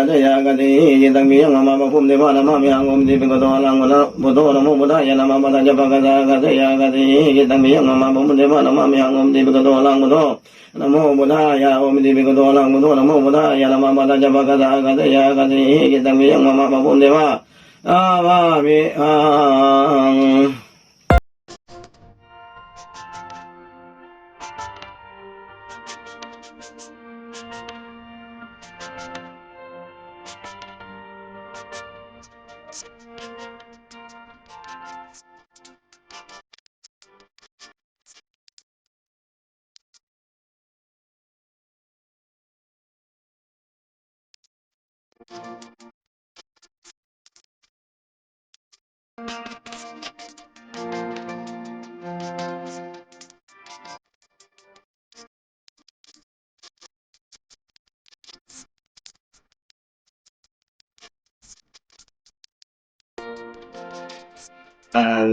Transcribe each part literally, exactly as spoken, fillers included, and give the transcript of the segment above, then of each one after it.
Akateyya akateyhi, cittaṃ piyaṃ mama, pubbu devā namāmihaṃ. Om iti bhagavato arahaṃ buddho, namo buddhāya, namo buddhāya, pacchājāya akateyya akateyhi, cittaṃ piyaṃ mama, pubbu devā namāmihaṃ. Om iti bhagavato arahaṃ buddho, namo buddhāya. Om iti bhagavato arahaṃ buddho, namo buddhāya, namo buddhāya, pacchājāya akateyya akateyhi, cittaṃ piyaṃ mama, pubbu devā namāmihaṃ.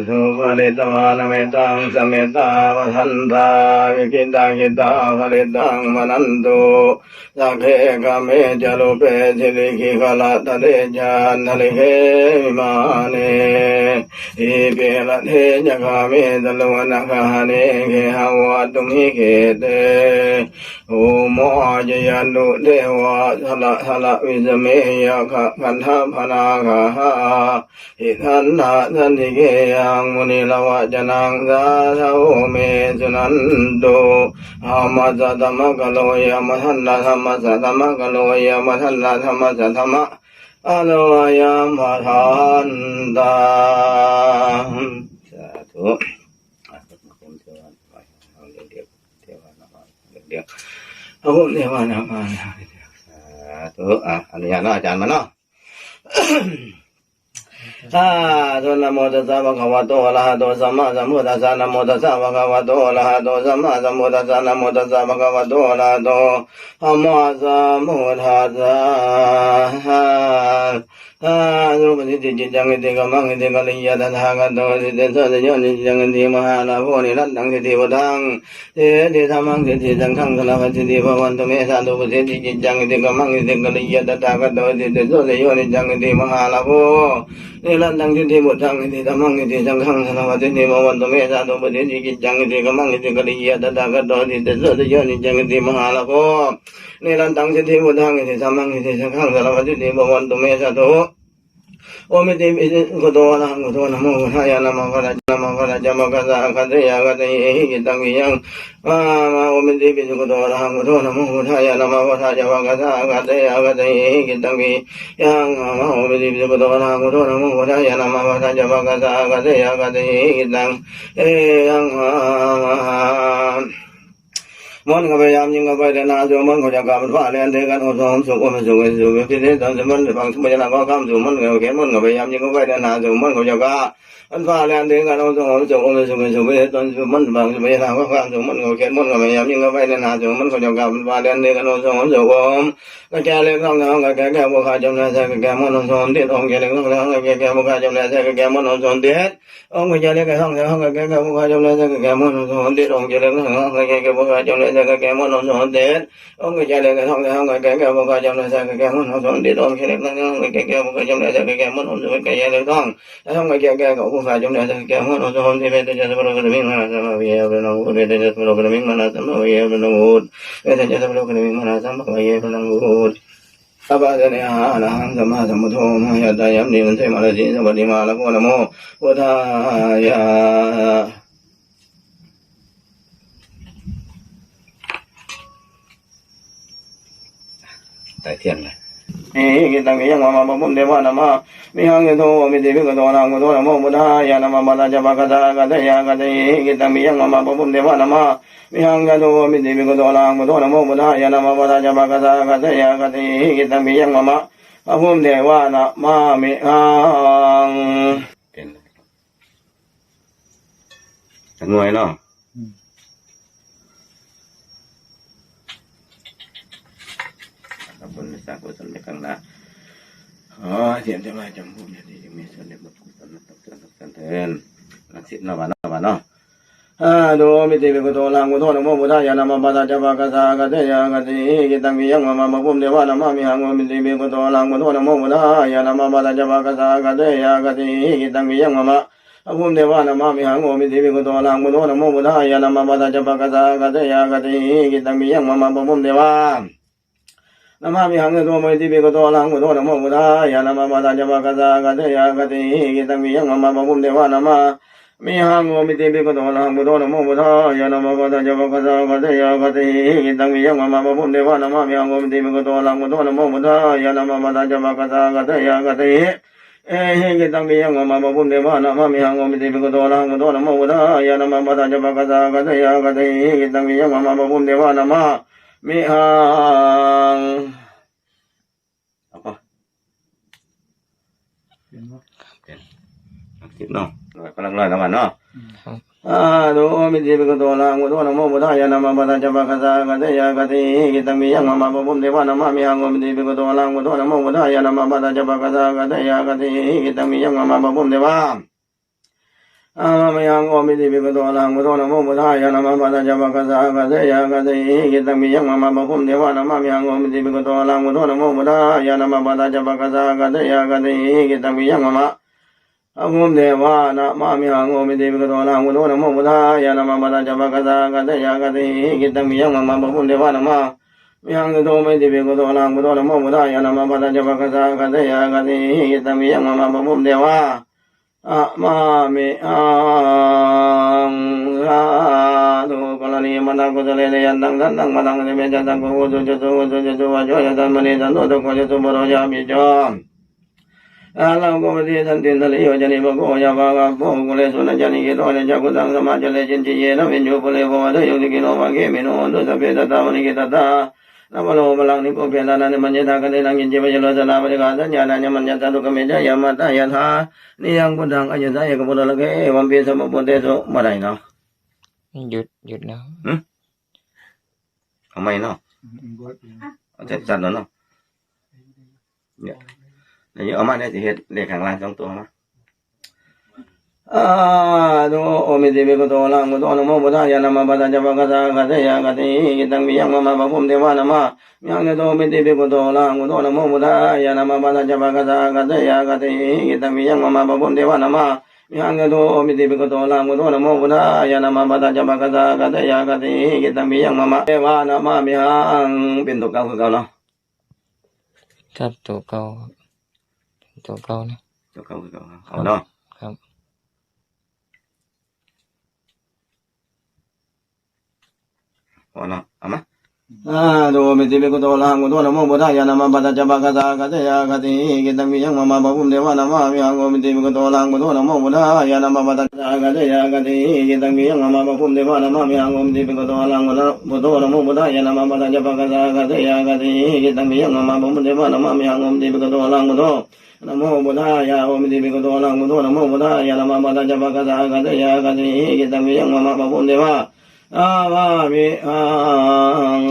Suparitvāna mettaṃ samettā bhadantā, sukhitā cittā parittaṃ bhaṇantu. Sagge kāme ca rūpe girisikharataṭe cantalikkhe vimāne, dīpe raṭṭhe ca gāme taruvanagahane gehavatthumhi khette, bhummā cāyantu devā jalathalavisame yakkhagandhabbanāgā, tiṭṭhantā santike yaṃ munivaravacanaṃ sādhavo me suṇantu. Dhammassadhammakālo ayam bhadantā, dhammassadhammakālo ayam bhadantā, dhammassadhammakālo ayam bhadantā. Sādhu. สาธุ อ่ะ อนุญาตเนาะ อาจารย์มาเนาะ สาธุ นะโมตัสสะ ภะคะวะโต อะระหะโต สัมมาสัมพุทธัสสะ นะโมตัสสะ ภะคะวะโต อะระหะโต สัมมาสัมพุทธัสสะ นะโมตัสสะ ภะคะวะโต อะระหะโต สัมมาสัมพุทธัสสะ สาธุ pasiddhi cittaṃ iddhikammaṃ iddhikariyya tathāgato siddhisso jayo niccayyo iddhi mahālābho nirattaṃ siddhiputthaṃ siddhidhammaṃ siddhisaṅghaṃ saraṇamāmi bhavantu me. Sādhu. Pasiddhi cittaṃ iddhikammaṃ iddhikariyya tathāgato siddhisso jayo niccayyo iddhi mahālābho nirattaṃ siddhiputthaṃ siddhidhammaṃ siddhisaṅghaṃ saraṇamāmi bhavantu me. Sādhu. Pasiddhi cittaṃ iddhikammaṃ iddhikariyya tathāgato siddhisso jayo niccayyo iddhi mahālābho nirattaṃ siddhiputthaṃ siddhidhammaṃ siddhisaṅghaṃ saraṇamāmi bhavantu me. Sādhu. Om iti bhagavato arahaṃ buddho, namo buddhāya, namo buddhāya, namo buddhāya, pacchājāya akateyya akateyhi, cittaṃ piyaṃ mama. Om iti bhagavato arahaṃ buddho, namo buddhāya, namo buddhāya, pacchājāya akateyya akateyhi, cittaṃ piyaṃ mama. Om iti bhagavato arahaṃ buddho, namo buddhāya, namo buddhāya, pacchājāya akateyya akateyhi, cittaṃ piyaṃ mama. มนต์ก็พยายามยิงเข้าไปแต่หน้าสู่มนต์เขาจะกลับมันฟ้าแลนเทกัน โอมสงบสุข โอมสุข สุข พิเศษ ตอนสมนต์ฟังสมัยนะ ก็ข้ามสู่มนต์เขาเขียน มนต์ก็พยายามยิงเข้าไปแต่หน้าสู่มนต์เขาจะกลับมันฟ้าแลนเทกัน โอมสงบสุข โอมสุข สุข พิเศษ ตอนสมนต์ฟังสมัยนะ ก็ข้ามสู่มนต์เขาเขียน มนต์ก็พยายามยิงเข้าไปแต่หน้าสู่มนต์เขาจะกลับมันฟ้าแลนเทกัน โอมสงบสุข โอม ก็แก้เล็กน้องน้องก็แก้แก้พวกข้าจำเลยใส่ก็แก้มนต์ โอมสงบติด โอมแก้เล็กน้องน้องก็แก้แก้พวกข้าจำเลยใส่ก็แก้มนต์ โอมสงบติด องค์พระเจ้าเล็กทั้งสองก็แก่พวกข้าจำเลยสักแก่มนต์สงฆ์ติดองค์เจ้าเล็กทั้งสองก็แก่พวกข้าจำเลยสักแก่มนต์สงฆ์ติดองค์พระเจ้าเล็กทั้งสองก็แก่พวกข้าจำเลยสักแก่มนต์สงฆ์ติดองค์เจ้าเล็กทั้งสองก็แก่พวกข้าจำเลยสักแก่มนต์สงฆ์ติดแก่เล็กทั้งสองก็แก่พวกข้าจำเลยสักแก่มนต์สงฆ์ติดเวทเจ้าสมรภูมิมหาสมาวิเยปนังอุดเวทเจ้าสมรภูมิมหาสมาวิเยปนังอุดเวทเจ้าสมรภูมิมหาสมาวิเยปนังอุด Tapassane arahaṃ sammāsambuddho bhagavā. Yathāyamnī bhante mahārājī sabbapāṇī mahārajo namo buddhāya. ไต้เทียนเลย Iti cittaṃ piyaṃ mama pubbu devā namāmihaṃ. Sādhu. Om iti bhagavato arahaṃ buddho, namo buddhāya, namo buddhāya, pacchājāya akateyya akateyhi, cittaṃ piyaṃ mama pubbu devā namā mihaṃ. Sādhu. Om iti bhagavato arahaṃ buddho, namo buddhāya, namo buddhāya, pacchājāya akateyya akateyhi, cittaṃ piyaṃ mama pubbu devā namāmihaṃ. เป็นจักหน่วยเนาะ อืม ขอบคุณสาธุชนในข้างหน้า ขอเสียงเทวาจำพวกนี้ที่จะมีส่วนในบุญกุศลนั้นทุกท่านทุกท่านเถิด รักสิทธิ์นวานะวาเนาะ อะระหะโต สัมมาสัมพุทโธ นะโมพุทธายะ นะโมะปะทะจะปะคะสะ อะคะเตยะ อะคะเตหิ กิตตังปิยังมะมะ ปะพุมเดวะ นะมะมิหัง โอมิติปิโกโต อะระหะโต สัมมาสัมพุทโธ นะโมะปะทะจะปะคะสะ อะคะเตยะ อะคะเตหิ กิตตังปิยังมะมะ ปะพุมเดวะ นะมะมิหัง โอมิติปิโกโต อะระหะโต สัมมาสัมพุทธายะ นะโมะปะทะจะปะคะสะ อะคะเตยะ อะคะเตหิ กิตตังปิยังมะมะ ปะพุมเดวะ นะมะมิหัง อะระหะโต สัมมาสัมพุทโธ นะโมพุทธายะ นะโมะปะทะจะปะคะสะ อะคะเตยะ อะคะเตหิ กิตตังปิยังมะมะ ปะพุมเดวะ นะมะมิหัง โอมิติปิโกโต อะระหะโต สัมมาสัมพุทโธ นะโมพุทธายะ นะโมะปะทะจะปะคะสะ อะคะเตยะ อะคะเตหิ กิตตังปิยังมะมะ ปะพุมเดวะ นะมะมิหัง โอมิติปิโกโต อะระหะโต สัมมาสัมพุทธายะ นะโมะปะทะจะปะคะสะ อะคะเตยะ อะคะเตหิ เอหิ กิตตังปิยังมะมะ ปะพุมเดวะ นะมะมิหัง โอมิติปิโกโต อะระหะโต สัมมาสัมพุทธายะ นะโมะปะทะจะปะคะสะ อะคะเตยะ อะคะเตหิ กิตตังปิยังมะมะ ปะพุมเดวะ นะมะมิหัง เอาปะ เห็นบ่ เห็น เอาคลิปเนาะ ร้อย กำลังร้อยแล้วมันเนาะ อืม ครับ อะระหะโต โอมิติปิโกโต อะระหะโต นะโมพุทธายะ นะโมะปะทะจะปะคะสะ อะคะเตยะ อะคะเตหิ กิตตังปิยังมะมะ ปะพุมเดวะ นะมะมิหัง โอมิติปิโกโต อะระหะโต นะโมพุทธายะ นะโมะปะทะจะปะคะสะ อะคะเตยะ อะคะเตหิ กิตตังปิยังมะมะ ปะพุมเดวะ อะมะมิหัง โอมิติปิโกโต อะระหะโต นะโมพุทธายะ นะโมะปะทะจะปะคะสะ อะคะเตยะ อะคะเตหิ กิตตังปิยังมะมะ ปะพุมเดวะ นะมะมิหัง โอมิติปิโกโต อะระหะโต นะโมพุทธายะ นะโมะปะทะจะปะคะสะ อะคะเตยะ อะคะเตหิ กิตตังปิยังมะมะ ปะพุมเดวะ นะมะมิหัง โอมิติปิโกโต อะระหะโต นะโมพุทธายะ นะโมะปะทะจะปะคะสะ อะคะเตยะ อะคะเตหิ กิตตังปิยังมะมะ ปะพุมเดวะ นะมะมิหัง อะระหะโต โอมิติปิโกโต อะระหะโต นะโมพุทธายะ นะโมะปะทะจะปะคะสะ อะคะเตยะ อะคะเตหิ กิตตังปิยังมะมะ ปะพุมเดวะ นะมะมิหัง สาธุ กรณียมัตตัง กุสเลนะ ยันตัง สันตัง พะลัง สิเมจันตัง โก อุจุ จุ สุ อุจุ จุ สุ วะโช ยะ สัมมะเน สันตุ สุโข ยะ สุ ปะโร ยะ ภิ โช อาลัง โก ปะฏิ สันติ สะหลี โย จะ นิ ปะ โก ยะ ปะ กะ โป กุ เล สุ นะ จะ นิ เก โต นะ จะ กุ ตัง สะ มะ จะ เล จิน จิ เย นะ วิญญู ปุ เร ปะ วะ เท โย ติ กิ โน ภะ เก มิ โน หันตุ สัพ เพ สัต ตา มะ ณี เก ตะ ตา นะ ปะ โล ปะ ลัง นิ โก เป ตา นะ นิ มัญ เย ทา คะ เต นะ กิญ จิ ปะ ยะ โร สะ นา ปะ ริ กา สัญ ญา นะ ยะ มัญ ญะ ตะ ลุ กะ เม จะ ยะ มะ ตะ ยะ ถา นิ ยัง พุทธัง อายัญชะ เอก ปุ โร ละ เข เอ วัม ปิ สะ มะ ปุ เต สุ บ่ได้เนาะ หยุด หยุดแล้ว หึ เอาใหม่เนาะ อืม อืม บ่ได้ เอาจัดๆ แล้วเนาะ เนี่ย เดี๋ยวเอามาเนี่ย สิเฮ็ดเลขข้างล่างสองตัวมา อะระหะโต โอมิติปิโกโต อะระหะโต นะโมพุทธายะ นะโมะปะทะจะปะคะสะ อะคะเตยะ อะคะเตหิ กิตตังปิยังมะมะ ปะพุมเดวะ นะมะมิหัง อะระหะโต โอมิติปิโกโต อะระหะโต นะโมพุทธายะ นะโมะปะทะจะปะคะสะ อะคะเตยะ อะคะเตหิ กิตตังปิยังมะมะ ปะพุมเดวะ นะมะมิหัง อะระหะโต โอมิติปิโกโต อะระหะโต นะโมพุทธายะ นะโมะปะทะจะปะคะสะ อะคะเตยะ อะคะเตหิ กิตตังปิยังมะมะ เดวะ นะมะมิหัง เป็นตัวเก่าคือเก่าเนาะ ครับ ตัวเก่าครับ ตัวเก่านะ ตัวเก่าคือเก่าครับ เอาเนาะ ครับ เอาเนาะ เอามา อะระหะโต โอมิติปิโกโต อะระหะโต นะโมพุทธายะ นะโมะปะทะจะปะคะสะ อะคะเตยะ อะคะเตหิ กิตตังปิยังมะมะ ปะพุมเดวะ นะมะมิหัง โอมิติปิโกโต อะระหะโต นะโมพุทธายะ นะโมะปะทะจะปะคะสะ อะคะเตยะ อะคะเตหิ กิตตังปิยังมะมะ ปะพุมเดวะ นะมะมิหัง โอมิติปิโกโต อะระหะโต นะโมพุทธายะ นะโมะปะทะจะปะคะสะ อะคะเตยะ อะคะเตหิ กิตตังปิยังมะมะ ปะพุมเดวะ นะมะมิหัง โอมิติปิโกโต อะระหะโต นะโมพุทธายะ โอมิติปิโกโต อะระหะโต นะโมพุทธายะ นะโมะปะทะจะปะคะสะ อะคะเตยะ อะคะเตหิ กิตตังปิยังมะมะ ปะพุมเดวะ นะมะมิหัง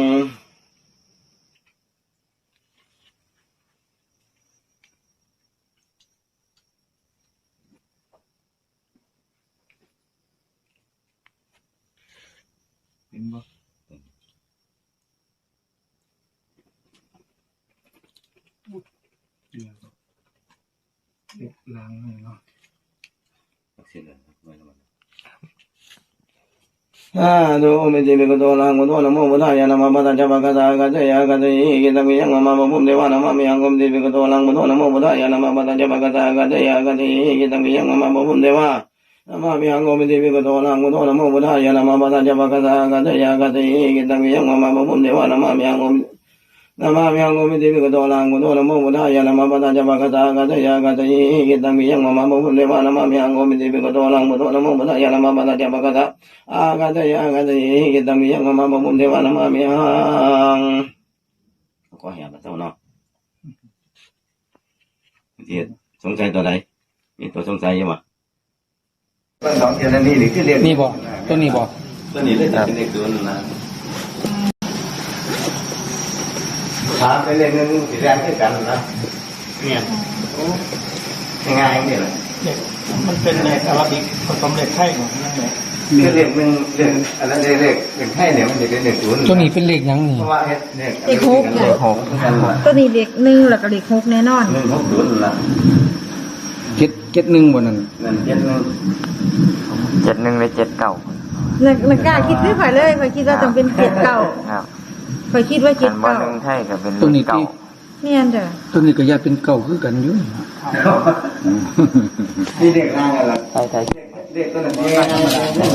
เห็นบ่ เดี๋ยว เก็บล้างให้เนาะ อะระหะโต โอมิติปิโกโต อะระหะโต นะโมพุทธายะ นะโมะปะทะจะปะคะสะ อะคะเตยะ อะคะเตหิ กิตตังปิยังมะมะ ปะพุมเดวะ นะมะมิหัง โอมิติปิโกโต อะระหะโต นะโมพุทธายะ นะโมะปะทะจะปะคะสะ อะคะเตยะ อะคะเตหิ กิตตังปิยังมะมะ ปะพุมเดวะ นะมะมิหัง โอมิติปิโกโต อะระหะโต นะโมพุทธายะ นะโมะปะทะจะปะคะสะ อะคะเตยะ อะคะเตหิ กิตตังปิยังมะมะ ปะพุมเดวะ นะมะมิหัง โอมิ นะมะมิหัง โอมิติปิโกโต อะระหะโต นะโมพุทธายะ นะโมะปะทะจะปะคะสะ อะคะเตยะ อะคะเตหิ กิตตังปิยังมะมะ ปะพุมเดวะ นะมะมิหัง โอมิติปิโกโต อะระหะโต นะโมพุทธายะ นะโมะปะทะจะปะคะสะ อะคะเตยะ อะคะเตหิ กิตตังปิยังมะมะ ปะพุมเดวะ นะมะมิหัง ก็แหบเท่าเนาะ เฮ็ด สงสัยตัวใด มีตัวสงสัยอยู่บ่ ทั้งสองเทื่อนี่นี่คือเลข นี่บ่ ตัวนี้บ่ ตัวนี้เลยจะเป็นเลขศูนย์นะ ถามเป็นเลขหนึ่งสิแทนคือกันนะ เนี่ย ง่ายๆนี่แหละ เนี่ย มันเป็นเลขอาราบิกผสมเลขไทยของมันเนี่ย คือเลขหนึ่งเลขอันนั้นเลขเลขเลขไทยเนี่ยมันจะเป็นเลขศูนย์ ตัวนี้เป็นเลขหยังนี่ เพราะว่าเฮ็ดเลข เลขหก เลขหก นั่นล่ะ ตัวนี้เลขหนึ่งแล้วก็เลขหกแน่นอน หนึ่งหกศูนย์นั่นล่ะ เจ็ด เจ็ดหนึ่งบ่นั่น นั่นเจ็ดหนึ่ง เจ็ดหนึ่งหรือเจ็ดเก้า นักนักกล้าคิดคือข่อยเลยข่อยคิดว่าต้องเป็นเจ็ดเก้า ครับ ข่อยคิดว่า คันบ่ เจ็ดเก้า หนึ่งไทยก็เป็น ตัวนี้ เก้า ที่ แม่นจ้ะ ตัวนี้ก็ย่านเป็นเก้าคือกันอยู่ นี่เด็กร่างอะไร ไทยไทย เด็กตัวนั้นเอง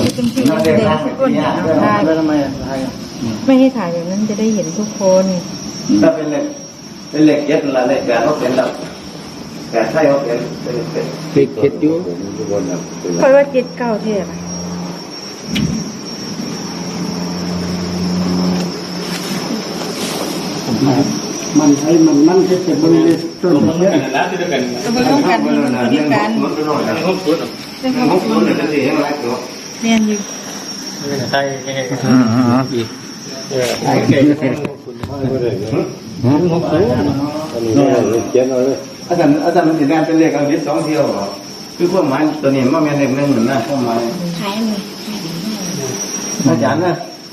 เป็นจริงๆ เด็กร่างเป็นยาก แล้วทำไม ไม่ให้ถ่ายแบบนั้นจะได้เห็นทุกคน ถ้าเป็นเลข เป็นเลขเจ็ดนั่นล่ะ เลขแปดเขาเป็นแล้ว แปดไทยเขาเป็น เป็น เป็น เลขเจ็ดอยู่ ข่อยว่าเจ็ดเก้าแท้อะ มันให้มันมันเฮ็ดแต่บ่ได้เลยต้นเนี้ย ก็บ่ต้องกัน มันบ่มีการ หกศูนย์เนี่ยมันสิให้หลายตัว แม่นอยู่ ใช่ อืมอืมอืม อีก เออ หกศูนย์ อันนี้เขียนเอาเลย อาจารย์ อาจารย์มันสิแม่นเป็นเลขอังกฤษสองเที่ยวเหรอ คือความหมายตัวนี้มันแม่นเลขหนึ่งนะ ความหมาย ขายเลย อาจารย์นะ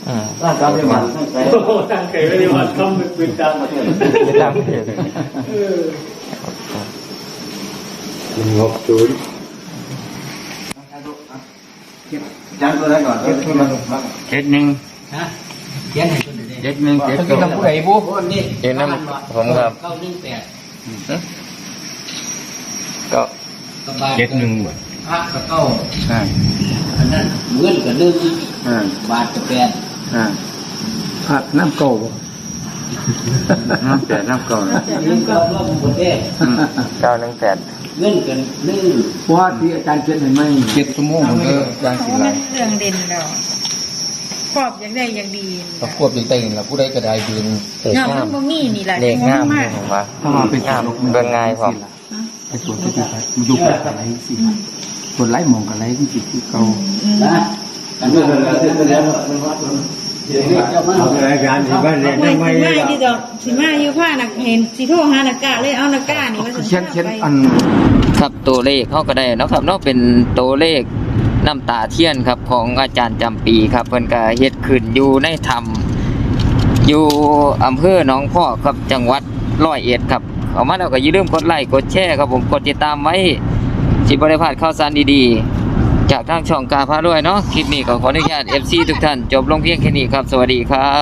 อืม ร่างกายเป็นหวัดตั้งใจ โอ้โหตั้งใจไม่ได้หวัด ต้องเป็นปืนจำ ตามเขต เออ หนึ่งหกศูนย์ จำตัวได้ก่อน เจ็ดหนึ่ง ฮะ เขียนให้คนเดียว เจ็ดหนึ่ง เจ็ด เขียนนำผู้ใดบุ โอ้นี่ เขียนนำผมครับ เก้าหนึ่งแปด ก็ กระบาด เจ็ดหนึ่งบ่ พระก็เก้า อ่า อันนั้น เงินก็หนึ่ง อ่า บาทก็แปด อ่า พระนำเก้าบ่ นำแปดนำเก้า เงินก็ร่วมหมดเด้ อืม เก้าหนึ่งแปด เงินก็หนึ่ง เพราะว่าที่อาจารย์เขียนให้ใหม่ เจ็ดชั่วโมงมันก็ย่างสิหลาย เรื่องเด่นแล้ว ครอบอยากได้อยากดี ก็ควบได้แต่งล่ะ ผู้ใดก็ได้เบิ่ง เนาะ มันบ่มีนี่แหละ เลขงาม จั่งว่ามันมา เห็นปะ เพราะว่าเป็น งาม เบิ่งง่ายพร้อม ไปสวนที่ไปมันอยู่ไกลๆสิ อืม ส่วนหลายหม่องก็หลายที่สิคือเก่า อืม นะ อันนั้นแหละที่แสดงว่ามันวัดมัน เอาไปอาจารย์ที่บ้านเรียนทำไม สิมาอยู่ดอก สิมาอยู่พานักเห็น สิโทรหานักกล้าเลย เอานักกล้านี่ว่าซั่น เขียน เขียน ไป อัน ครับ ตัวเลขเฮาก็ได้เนาะครับเนาะ เป็นตัวเลขน้ำตาเทียนครับ ของอาจารย์จำปีครับ เพิ่นก็เฮ็ดขึ้นอยู่ในถ้ำ อยู่อำเภอหนองพอกครับ จังหวัดร้อยเอ็ดครับ เข้ามาแล้วก็อย่าลืมกดไลค์ กดแชร์ครับผม กดติดตามไว้ สิบ่ได้พลาดข่าวสารดีๆ จากทางช่องกล้าพารวยเนาะ คลิปนี้ก็ขออนุญาต เอฟซี ทุกท่าน จบลงเพียงแค่นี้ครับ สวัสดีครับ